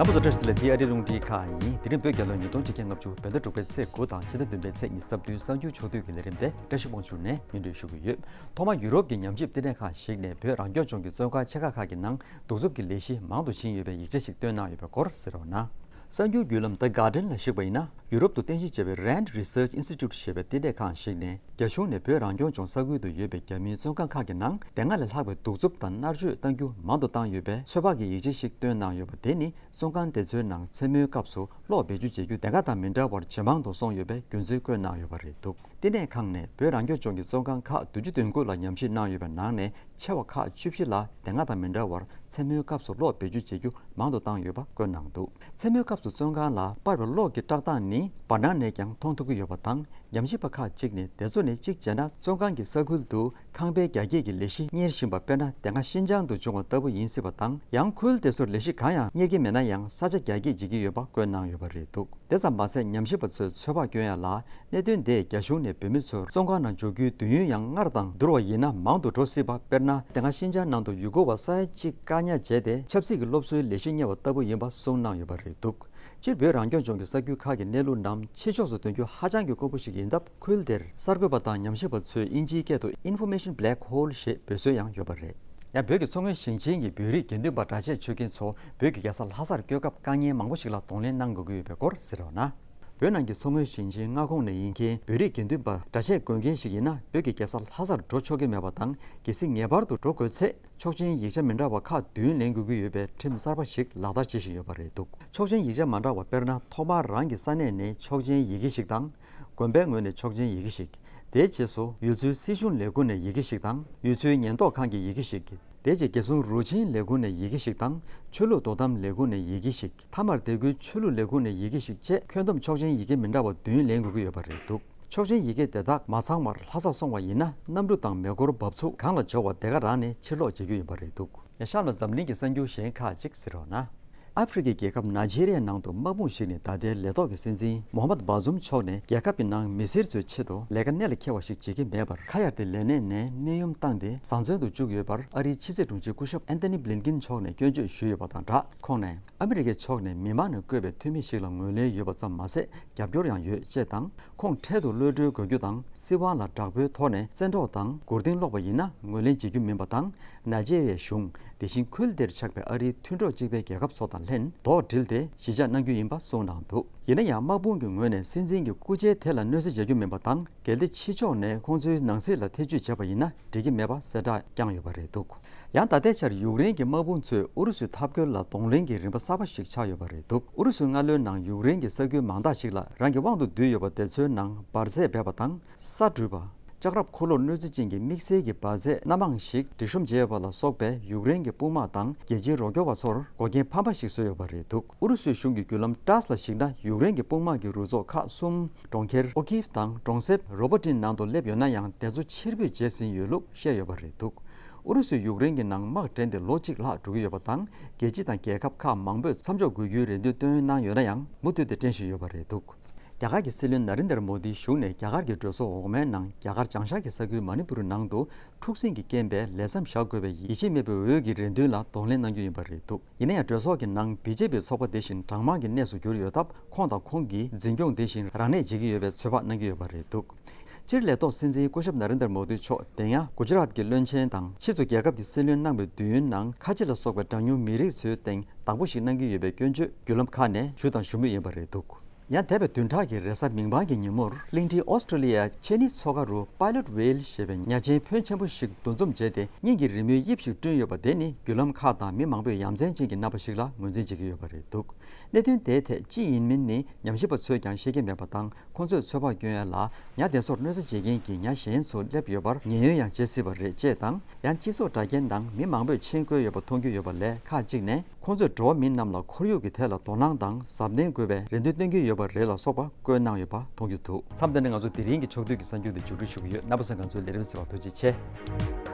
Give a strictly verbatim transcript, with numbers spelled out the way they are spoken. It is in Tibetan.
རྣམ་པ་ཚོ་བཀྲ་ཤིས་བདེ་ལེགས། འདི་ཨ་རིའི་རླུང་འཕྲིན་ཁང་ཡིན། དེ་རིང་བོད་རྒྱལ་ལོ་ཉིས་སྟོང་ཆིག་བརྒྱ་ལྔ་བཅུ་བོད་ཟླ་དྲུག་པའི་ཚེས་དགུ་དང་ཕྱི་ཟླ་བདུན་པའི་ཚེས་ཉི་ཤུ་རྩ་བདུན་གསར་འགྱུར་ཕྱོགས་བསྡུས་ཀྱི་ལས་རིམ་དེ་བཀྲ་ཤིས་དབང་ཕྱུག་ནས་སྙན་སྒྲོན་ཞུ་གི་ཡོད། ཐོག་མར་ཡུ་རོབ་ཀྱི་ཉམས་ཞིབ་བསྟི་གནས་ཁང་ཞིག་ནས་བོད་རང་སྐྱོང་ལྗོངས་ཀྱི་བཙོན་ཁང་ཆེ་ཁག་ཁག་གི་ནང་གདུག་རྩུབ་ཀྱི་ལས་གཞི་མང་དུ་ཕྱིན་ཡོད་པའི་ཡིག་ཆ་ཞིག་བཏོན་གནང་ཡོད་པའི་སྐོར་གཟིགས་རོགས་གནང་། གསར་འགྱུར་བརྒྱུད་ལམ་The Guardian་ལ་གཞིགས་པ་ཡིན་ན། ཡུ་རོབ་ཏུ་རྟེན་གཞི་བྱས་པའི་Rand Research Institute་ཞེས་པའི་བསྟི་གནས་ཁང་ཞིག་ནས། རྒྱ་གཞུང་ནས་བོད་རང་སྐྱོང་ལྗོངས་ས་ཁུལ་དུ་ཡོད་པའི་རྒྱ་མིའི་བཙོན་ཁང་ཁག་གི་ནང་དེ་སྔ་ལས་ལྷག་པའི་གདུག་རྩུབ་དང་མནར་གཅོད་གཏང་རྒྱུ་མང་དུ་བཏང་ཡོད་པའི་ཚོད་དཔག་གི་ཡིག་ཆ་ཞིག་བཏོན་གནང་ཡོད་པ་དེ་ནི། བཙོན་ཁང་དེ་ཚོའི་ནང་མཚན་མོའི་སྐབས་སུ་གློག་བེད་སྤྱོད་བྱེད་རྒྱུ་དེ་སྔ་དང་མི་འདྲ་བར་ཇེ་མང་དུ་སོང་ཡོད་པའི་རྒྱུ་མཚན་བཀོད་གནང་ཡོད་པ་རེད་འདུག་བསྟི་གནས་ཁང་ནས་བོད་རང་སྐྱོང་ལྗོངས་ཀྱི་བཙོན་ཁང་ཁག་བདུན་ཅུ་དོན་དགུ་ལ་ཉམས་ཞིབ་གནང་ཡོད་པའི་ནང་ནས། ཆེ་བ་ཁག་བཅུ་བཞི་ལ་དེ་སྔ་དང་མི་འདྲ་བར་མཚན་མོའི་སྐབས་སུ་གློག་བེད་སྤྱོད་བྱེད་རྒྱུ་མང་དུ་བཏང་ཡོད་པ་བཀོད་གནང་འདུག་མཚན་མོའི་སྐབས་སུ་བཙོན་ཁང་ལ་སྤར་བའི་གློག་གི་བཀྲག་མདངས་ནི་བར་སྣང་ནས་ཀྱང་མཐོང་ཐུབ་ཀྱི་ཡོད་པ་དང་། ཉམས་ཞིབ་པ་ཁག་ཅིག་ནས་དེ་ཚོ་ནི་གཅིག་བྱས་ན་བཙོན་ཁང་གི་ས་ཁུལ་དུ་ཁང་པའི་རྒྱ་སྐྱེད་ཀྱི་ལས་གཞི་གཉེར་བཞིན་པ། དཔེར་ན་དེ་སྔ་ཤིན་ཅང་དུ་བྱུང་བ་ལྟ་བུ་ཡིན་སྲིད་པ་དང་། ཡང་ཁུལ་དེ་ཚོར་ལས་གཞི་གང་ཡང་གཉེར་གྱི་མེད་ན་ཡང་ས་ཆ་རྒྱ་སྐྱེད་བྱེད་ཀྱི་ཡོད་པ་བཀོད་གནང་ཡོད་པ་རེད་འདུག་དེ་ཙམ་མ་ཟད། ཉམས་ཞིབ་པ་ཚོས་ཚོད་དཔག་བསྐྱོན་ཡ་ལ། གནད་དོན་དེས་རྒྱ་གཞུང་ནས་བོད་མི་ཚོར་བཙོན་ཁང་ནང་འཇུག་རྒྱུའི་དུས་ཡུན་ཡང་སྔར་དང་བསྡུར་བ་ཡིན་ན་མང་དུ་འགྲོ་སྲིད་པ། དཔེར་ན། དེ་སྔ་ཤིན་ཅང་ནང་དུ་ཡུལ་སྐོར་བ་ས་ཡ་གཅིག་བཀག་ཉར་བྱས་ཏེ། ཆབ་སྲིད་ཀྱི་སློབ་གསོའི་ལས་གཞི་གཉེར་བ་ལྟ་བུ་ཡིན་པ་གསུངས་གནང་ཡོད་པ་རེད་འདུག་སྤྱིར་བོད་རང་སྐྱོང་ལྗོངས་ཀྱི་ས་ཁུལ་ཁག་གི་གནས་ལུགས་རྣམས་ཕྱི་ཕྱོགས་སུ་སྟོན་རྒྱུ་ཧ་ཅང་གི་དཀོན་པོ་ཞིག་ཡིན་སྟབས། ཁུལ་དེར་གསར་འགོད་པ་དང་ཉམས་ཞིབ་པ་ཚོས་དབྱིན་ཇིའི་སྐད་དུ་Information Black Hole་ཞེས་འབོད་སྲོལ་ཡང་ཡོད་པ་རེད། ཡང་བོད་ཀྱི་མཚོ་སྔོན་ཞིང་ཆེན་གྱི་བོད་རིགས་དགེ་འདུན་པ་གྲྭ་ཆས་མཆོད་མཁན་ཚོ་བོད་ཀྱི་རྒྱལ་ས་ལྷ་སར་སྐྱོད་སྐབས་དཀའ་ངལ་མང་པོ་ཞིག་ལ་གདོང་ལེན་གནང་དགོས་ཀྱི་ཡོད་པའི་སྐོར་གཟིགས་རོགས་གནང་། བོད་ནང་གི་མཚོ་སྔོན་ཞིང་ཆེན་མངའ་ཁོངས་ནས་ཡིན་མཁན་བོད་རིགས་དགེ་འདུན་པ་གྲྭ་ཆས་གོན་མཁན་ཞིག་ཡིན་ན། བོད་ཀྱི་རྒྱལ་ས་ལྷ་སར་འགྲོ་ཆོག་གི་མེད་པ་དང་། གལ་སྲིད་ངེས་པར་དུ་འགྲོ་དགོས་ཚེ། ཆོག་མཆན་ཡིག་ཆ་མི་འདྲ་བ་ཁག་བདུན་ལེན་དགོས་ཀྱི་ཡོད་པའི་ཁྲིམས་གསར་པ་ཞིག་ལག་བསྟར་བྱེད་བཞིན་ཡོད་པ་རེད་འདུག་ཆོག་མཆན་ཡིག་ཆ་མ་འདྲ་བ། དཔེར་ན། ཐོག་མར་རང་གི་ས་གནས་ནས་ཆོག་མཆན་ཡི་གེ་ཞིག་དང་། དགོན་པའི་ངོས་ནས་ཆོག་མཆན་ཡི་གེ་ཞིག་དེའི་རྗེས་སུ་ཡུལ་ཚོའི་སྲིད་གཞུང་ལས་ཁུངས་ནས་ཡི་གེ་ཞིག་དང་། ཡུལ་ཚོའི་ཉེན་རྟོག་ཁང་གི་ཡི་གེ་ཞིག་དེའི་རྗེས་རྒྱལ་སྲུང་རུ་ཆེན་ལས་ཁུངས་ནས་ཡི་གེ་ཞིག་དང་། ཆོས་ལུགས་དོ་དམ་ལས་ཁུངས་ནས་ཡི་གེ་ཞིག་མཐའ་མར་སྡེ་ཁུལ་ཆོས་ལུགས་ལས་ཁུངས་ནས་ཡི་གེ་ཞིག་བཅས། ཁྱོན་བསྡོམས་ཆོག་མཆན་ཡི་གེ་མི་འདྲ་བ་བདུན་ལེན་དགོས་ཀྱི་ཡོད་པ་རེད་འདུག་ཆོག་མཆན་ཡི་གེ་དེ་དག་མ་ཚང་བར་ལྷ་སར་སོང་བ་ཡིན་ན། གནམ་གྲུ་དང་མེ་འཁོར་འབབ་ཚུགས་གང་ལ་འབྱོར་བ་དེ་ག་རང་ནས་ཕྱིར་ལོག་བྱེད་རྒྱུ་ཡིན་པ་རེད་འདུག་ཡང་གཤམ་ལ་འཛམ་གླིང་གི་གསར་འགྱུར་གཞན་ཁག་ཅིག་གཟིགས་རོགས་གནང་། ཨ་ཧྥེ་རི་ཁའི་རྒྱལ་ཁབ་ནཱ་ཇེ་རི་ཡའི་ནང་དུ་དམག་དཔུང་ཞིག་ནས་ད་ལྟའི་ལས་ཐོག་གི་སྲིད་འཛིན་མོ་ཧམ་མད་བྷ་ཛུམ་མཆོག་ནས་རྒྱལ་ཁབ་ཀྱི་ནང་མི་སེར་ཚོའི་ཆེད་དུ་ལས་ཀ་གནད་ལ་འཁེལ་བ་ཞིག་བྱེད་ཀྱི་མེད་པར། ཁ་གཡར་ཏེ་ལས་གནས་ནས་གནས་དབྱུང་བཏང་སྟེ་བཟང་བཙོན་དུ་བཅུག་ཡོད་པར། ཨ་རིའི་ཕྱི་སྲིད་དྲུང་ཆེ་སྐུ་ཞབས་ཨན་ཐོ་ནི་བྷི་ལིན་ཀིན་མཆོག་ནས་སྐྱོན་བརྗོད་ཞུས་ཡོད་པ་དང་སྦྲགས། ཁོང་ནས། ཨ་མི་རི་ཀའི་ཕྱོགས་ནས་མི་མང་ནས་བསྐོས་པའི་འཐུས་མི་ཞིག་ལ་ངོས་ལེན་ཡོད་པ་ཙམ་མ་ཟད། རྒྱབ་སྐྱོར་ཡང་ཡོད་ཅེས་དང་། ཁོང་འཕྲལ་དུ་གློད་གྲོལ་དགོས་རྒྱུ་དང་། སྲིད་དབང་ལ་དྲག་པོའི་ཐོག་ནས་བཙན་འཕྲོག་དང་མགོ་རྟིང་སློག་པ་ཡིན་ན་ངོས་ལེན་བྱེད་རྒྱུ་མིན་པ་དང་། ནཱ་ཇེ་རི་ཡའི་གཞུང་། དེ་བཞིན་ཁུལ་དེར་ཆགས་པའི་ཨ་རིའི་མཐུན་གྲོགས་གཅིག་པའི་རྒྱལ་ཁབ་ཚོ་དང་ལྷན་རྡོག་སྒྲིལ་ཏེ་གཞིས་ཆགས་གནང་རྒྱུ་ཡིན་པ་གསུངས་གནང་འདུག་ཡིན་ན་ཡང་། དམག་དཔུང་གི་ངོས་ནས་སྲིད་འཛིན་གྱི་སྐུ་ཕྱྭའི་ཐད་ལ་གནོད་འཚེ་བྱ་རྒྱུ་མིན་པ་དང་། གལ་ཏེ་ཕྱི་ཕྱོགས་ནས་ཁོང་ཚོའི་ནང་སྲིད་ལ་ཐེ་བྱུས་བྱས་པ་ཡིན་ན་འགྲིག་གི་མེད་པ་གསལ་བསྒྲགས་བསྐྱངས་ཡོད་པ་རེད་འདུག་ཡང་ད་ལྟའི་ཆར་ཡུཀ་རེན་གྱི་དམག་དཔུང་ཚོས་ཨུ་རུ་སུའི་འཐབ་རྒོལ་ལ་གདོང་ལེན་གྱི་རིམ་པ་གསར་པ་ཞིག་ཆགས་ཡོད་པ་རེད་འདུག་ཨུ་རུ་སུའི་སྔ་ལོའི་ནང་ཡུཀ་རེན་གྱི་ས་ཁུལ་མང་དག་ཞིག་ལ་རང་གི་དབང་དུ་བསྡུས་ཡོད་པ་དེ་ཚོའི་ནང་འབར་རྫས་སྦས་པ་དང་། ས་བྲུས་པ། ལྕགས་རབ་འཁོར་ལོར་གནོད་འཚེ་ཅན་གྱི་དམིགས་བསལ་གྱི་འབར་རྫས་སྣ་མང་ཞིག་སྒྲིག་གཤོམ་བྱས་ཡོད་པ་ལ་སོགས་པའི་ཡུཀ་རེན་གྱི་དཔུང་དམག་དང་རྒྱལ་སྤྱིའི་རོགས་སྐྱོར་བ་ཚོར་འགོག་རྐྱེན་ཕམ་པ་ཞིག་བཟོས་ཡོད་པ་རེད་འདུག་ཨུ་རུ་སུའི་གཞུང་གི་བརྒྱུད་ལམ་ཊཱས་ལ་གཞིགས་ན། ཡུཀ་རེན་གྱི་དཔུང་དམག་གི་རུ་ཚོགས་ཁག་གསུམ། གྲོང་ཁྱེར་ཨོ་ཁིབ་དང་གྲོང་གསེབ་རོ་པོ་ཏིན་ནང་དུ་སླེབས་ཡོད་ན་ཡང་། དེ་ཚོ་ཕྱིར་འབུད་བྱས་ཟིན་ཡོད་ལུགས་བཤད་ཡོད་པ་རེད་འདུག་ཨུ་རུ་སུས་ཡུཀ་རེན་གྱི་ནང་དམག་འདྲེན་ཏེ་ལོ་གཅིག་ལྷག་འགྲོ་གི་ཡོད་པ་དང་། རྒྱལ་སྤྱི་དང་རྒྱལ་ཁབ་ཁག་མང་པོས་མཚམས་འཇོག་དགོས་རྒྱུའི་རེ་འདུན་བཏོན་གནང་ཡོད་ན་ཡང་། མུ་མཐུད་དེ་འགྲེམས་བཞིན་ཡོད་པ་རེད་འདུག་རྒྱ་གར་གྱི་སྲིད་བློན་ན་རིན་དར་མོ་དིའི་གཞུང་ནས་རྒྱ་གར་གྱི་གྲོས་ཚོགས་འོག་མའི་ནང་རྒྱ་གར་བྱང་ཤར་གྱི་ས་ཁུལ་མ་ནི་པུར་ནང་དུ་འཁྲུག་ཟིང་གི་རྐྱེན་པས་ལས་མཚམས་བཞག་དགོས་པའི་ཡིད་ཆེས་མེད་པའི་འོས་ཀྱི་རེ་འདུན་ལ་གདོང་ལེན་གནང་རྒྱུ་ཡིན་པ་རེད་འདུག་ཡིན་ན་ཡང་། གྲོས་ཚོགས་ཀྱི་ནང་བི་ཇེ་པི་ཚོགས་པ་དེ་བཞིན་གྲངས་མང་གི་གནས་སུ་གྱུར་ཡོད་སྟབས། ཁོང་དང་ཁོང་གིས་འཛིན་སྐྱོང་དེ་བཞིན་རང་ལས་བྱེད་ཀྱི་ཡོད་པའི་ཚོད་དཔག་གནང་གི་ཡོད་པ་རེད་འདུག་སྤྱིར་ལས་ཐོག་སྲིད་འཛིན་སྐུ་ཞབས་ན་རིན་དར་མོ་དི་མཆོག་དེ་སྔ་གུ་ཇི་རཱཏ་གྱི་བློན་ཆེན་དང་། ཕྱིས་སུ་རྒྱལ་ཁབ་ཀྱི་སྲིད་བློན་གནང་བའི་དུས་ཡུན་ནང་། ཁ་ཆེ་ལ་སོགས་པའི་གྲངས་ཉུང་མི་རིགས་ཚོའི་སྟེང་བདག་པོ་ཞིག་གནང་གི་ཡོད་པའི་སྐྱོན་བརྗོད་བརྒྱུད་ལམ་ཁག་ནས་ཞུས་དང་ཞུ་མུས་ཡིན་པ་རེད་འདུག་ཡང་འདས་པའི་བདུན་ཕྲག་གི་རེས་གཟའ་མིག་དམར་གྱི་ཉིན་མོར། གླིང་ཕྲན་ཨོ་སི་ཀྲོ་ལི་ཡའི་ཆེ་ནི་མཚོ་ཁ་རུ་Pilot Whale་ཞེས་པའི་ཉ་ཆེན་ཕོན་ཆེན་པོ་ཞིག་འདུ་འཛོམས་བྱས་ཏེ། སྙིང་གི་རི་མོའི་དབྱིབས་ཤིག་བསྐྲུན་ཡོད་པ་དེ་ནི། བརྒྱུད་ལམ་ཁག་དང་མི་མང་པོས་ཡ་མཚན་ཅན་གྱི་རྣམ་པ་ཞིག་ལ་ངོས་འཛིན་བྱེད་ཀྱི་ཡོད་པ་རེད་འདུག་གནད་དོན་དེའི་ཐད་ཅི་ཡིན་མིན་ནི་ཉམས་ཞིབ་པ་ཚོས་ཀྱང་ཤེས་ཀྱི་མེད་པ་དང་། ཁོང་ཚོས་ཚོད་དཔག་བསྐྱོན་ཡ་ལ། ཉ་དེ་ཚོར་གནོད་འཚེ་བྱེད་མཁན་གྱི་ཉ་གཞན་ཚོ་སླེབས་ཡོད་པར་ཉེན་གཡོལ་ཡང་བྱེད་སྲིད་པ་རེད་ཅེས་དང་། ཡང་སྤྱི་ཚོགས་དྲ་རྒྱའི་ནང་མི་མང་པོས་མཆན་བཀོད་ཡོད་པ་མཐོང་རྒྱུ་ཡོད་པ་ལས། ཁག་ཅིག་ནས་ཁོང་ཚོས་འགྲོ་བ་མི་རྣམས་ལ་ཁོར་ཡུག་གི་ཐད་ལ་དོ་སྣང་དང་གཟབ་ནན་དགོས་པའི་རེ་འདུན་བཏོན་གྱི་ཡོད་པ་རེད་ལ་སོགས་པ་བཀོད་གནང་ཡོད་པ་མཐོང་རྒྱུ་འདུག་མཚམས་འདི་ནས་ང་ཚོ་དེ་རིང་གི་ཕྱོགས་བསྡུས་ཀྱི་གསར་འགྱུར་འདི་མཇུག་སྒྲིལ་ཞུ་གི་ཡོད། རྣམ་པ་ཚོས་ང་ཚོའི་ལས་རིམ་གསན་པར་ཐུགས་རྗེ་ཆེ།